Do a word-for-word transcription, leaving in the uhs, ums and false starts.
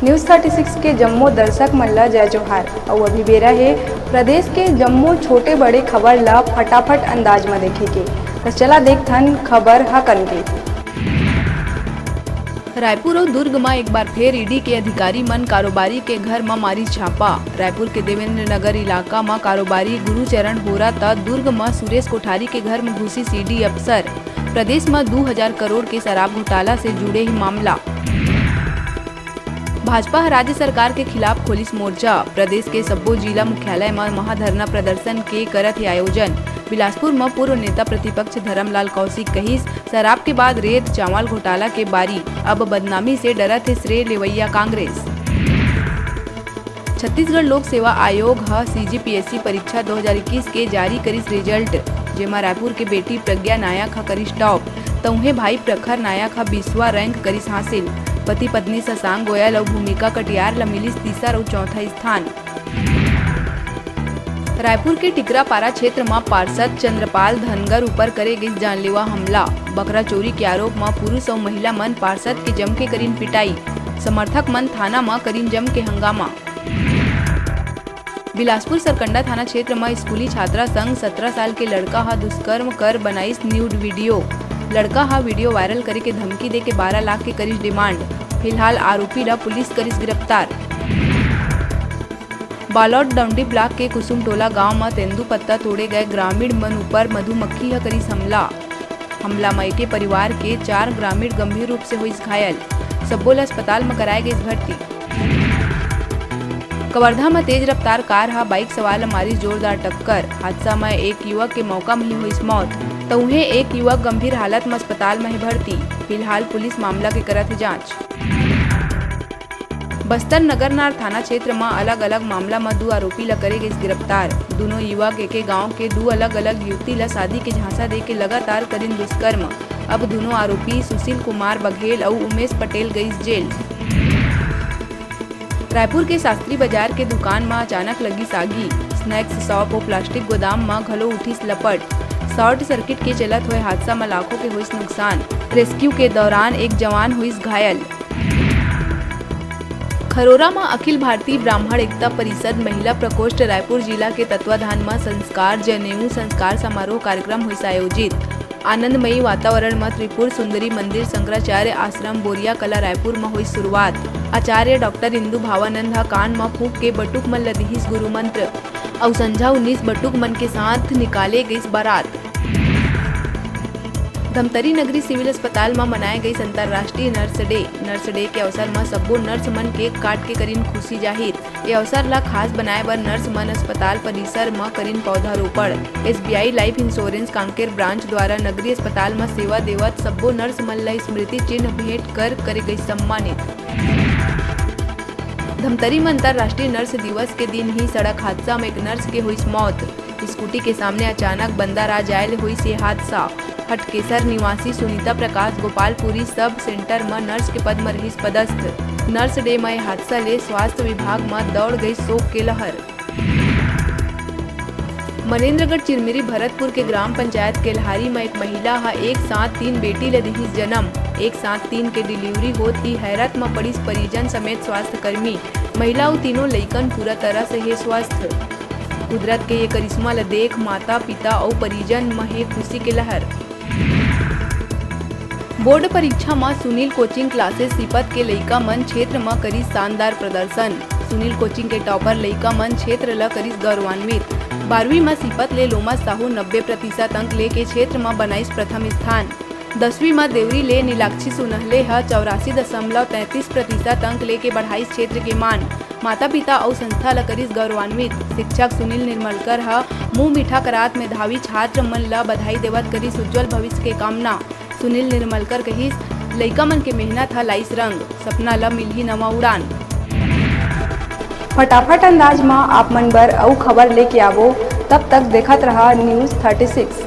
News thirty six के जम्मो दर्शक मन ल जय जोहार। अउ अभी बेरा हे प्रदेश के जम्मो छोटे बड़े खबर ल फटाफट अंदाज म देखे के। त चला देखथन खबर ह कन के। रायपुर अउ दुर्ग म एक बार फेर ईडी के अधिकारी मन कारोबारी के घर म मारिस छापा। रायपुर के देवेंद्र नगर इलाका म कारोबारी गुरुचरण होरा त दुर्ग म सुरेश कोठारी के घर म घुसिस ईडी अफसर। प्रदेश म दू हजार करोड़ के शराब घोटाला से जुड़े हे मामला। भाजपा ह राज्य सरकार के खिलाफ खोलिस मोर्चा। प्रदेश के सब्बो जिला मुख्यालय म महाधरना प्रदर्शन के करत हे आयोजन। बिलासपुर म पूर्व नेता प्रतिपक्ष धरमलाल कौशिक कहिस, शराब के बाद रेत चावल घोटाला के बारी, अब बदनामी से डरत हे श्रेय लेवइया कांग्रेस। छत्तीसगढ़ लोक सेवा आयोग ह सीजीपीएसई परीक्षा दो हजार इक्कीस के जारी करिस रिजल्ट, जेमा रायपुर के बेटी प्रज्ञा नायक ह करिस टॉप, त उहें भाई प्रखर नायक ह बीसवां रैंक करिस हासिल। पति पत्नी शशांक गोयल अउ भूमिका कटियार ल मिलिस तीसर अउ चौथा स्थान। रायपुर के टिकरापारा क्षेत्र म पार्षद चंद्रपाल धनगर ऊपर करे गिस जानलेवा हमला। बकरा चोरी के आरोप म पुरुष अउ महिला मन पार्षद के जमके करिन पिटाई। समर्थक मन थाना म करिन जम के हंगामा। बिलासपुर सरकंडा थाना क्षेत्र म स्कूली छात्रा संग सत्रह साल के लड़का ह दुष्कर्म कर बनाइस nude video। लड़का ह video viral करे के धमकी दे के बारह लाख के करिस demand। फिलहाल आरोपी ल पुलिस करिस गिरफ्तार। बालोद डौंडी ब्लॉक के कुसुमटोला गांव म तेंदूपत्ता तोड़े गए ग्रामीण मन ऊपर मधुमक्खी ह करिस हमला। हमला म एके परिवार के चार ग्रामीण गंभीर रूप से होइस घायल। सब्बो ल अस्पताल म कराए गइस भर्ती। कवर्धा म तेज रफ्तार कार ह बाइक सवार ल मारिस जोरदार टक्कर। हादसा म एक युवक के मौका म ही होइस मौत, त उहें एक युवक गंभीर हालत म अस्पताल म हे भर्ती। फिलहाल पुलिस मामला के करत हे जांच। बस्तर नगरनार थाना क्षेत्र म अलग-अलग मामला म दू आरोपी ल करे गइस गिरफ्तार। दूनों युवक एके गांव के दू अलग-अलग युवती ल शादी के झांसा दे के लगातार करिन दुष्कर्म। अब दूनों आरोपी सुशील कुमार बघेल अउ उमेश पटेल गइस जेल। रायपुर के शास्त्री बाजार के दुकान म अचानक लगिस आगी। स्नैक्स शॉप अउ प्लास्टिक गोदाम म घलो उठिस लपट। शॉर्ट सर्किट के चलत होए हादसा म लाखों के होइस नुकसान। रेस्क्यू के दौरान एक जवान होइस घायल। खरोरा म अखिल भारतीय ब्राह्मण एकता परिषद महिला प्रकोष्ठ रायपुर जिला के तत्वाधान म संस्कार जनेऊ संस्कार समारोह कार्यक्रम होइस आयोजित। आनंदमयी वातावरण म त्रिपुर सुंदरी मंदिर शंकराचार्य आश्रम बोरिया कला रायपुर म होइस शुरुआत। आचार्य डॉक्टर इंदु भावानंद ह कान म फूंक के बटुक मन ल दिहिस गुरु मंत्र। अउ संझा उन्नीस बटुक मन के साथ निकाले गइस बारात। धमतरी नगरी सिविल अस्पताल म मनाए गइस अंतर्राष्ट्रीय नर्स डे। नर्स डे के अवसर म सब्बो नर्स मन केक काट के करिन खुशी जाहिर। ए अवसर ल खास बनाए बर नर्स मन अस्पताल परिसर म करिन पौधारोपण। SBI life insurance Kanker branch द्वारा नगरी अस्पताल म सेवा देवत सब्बो नर्स मन ल स्मृति चिन्ह भेंट कर करे गइस सम्मानित। धमतरी म अंतर्राष्ट्रीय नर्स दिवस के दिन ही सड़क हादसा म एक नर्स के होइस मौत। स्कूटी के सामने अचानक बंदर आ जाए ले होइस ये हादसा। हटकेसर निवासी सुनीता प्रकाश गोपालपुरी सब सेंटर म नर्स के पद म रहिस पदस्थ। नर्स डे म ये हादसा ले स्वास्थ्य विभाग म दौड़ गइस शोक के लहर। मनेंद्रगढ़ चिरमिरी भरतपुर के ग्राम पंचायत केल्हारी म एक महिला ह एक साथ तीन बेटी ल दिहिस जनम। एक साथ तीन के डिलीवरी होत ही हैरत म पड़िस परिजन समेत स्वास्थ्य कर्मी। महिला अउ तीनों लइकन पूरा तरह से हे स्वस्थ। कुदरत के ये करिश्मा ल देख माता, पिता अउ परिजन म हे खुशी के लहर। बोर्ड परीक्षा म सुनील कोचिंग क्लासेस सीपत के लइका मन क्षेत्र म करिस शानदार प्रदर्शन। सुनील कोचिंग के टॉपर लइका मन क्षेत्र ल करिस गौरवान्वित। बारहवीं म सीपत ले लोमा साहू नब्बे प्रतिशत अंक लेके क्षेत्र म बनाइस प्रथम स्थान। दसवीं म देवरी ले नीलाक्षी सुनहले ह चौरासी दशमलव तैंतीस प्रतिशत अंक लेके बढ़ाइस क्षेत्र के मान। माता-पिता अउ संस्था ल करिस गौरवान्वित। शिक्षक सुनील निर्मलकर ह मुंह मीठा करात मेधावी छात्र मन ल बधाई देवत करिस उज्जवल भविष्य के कामना। सुनील निर्मलकर कहिस, लइका मन के मेहनत ह लाइस रंग, सपना ल मिलही नवा उड़ान। फटाफट अंदाज म आप मन बर अउ खबर लेके आवो, तब तक देखत रहा News thirty six।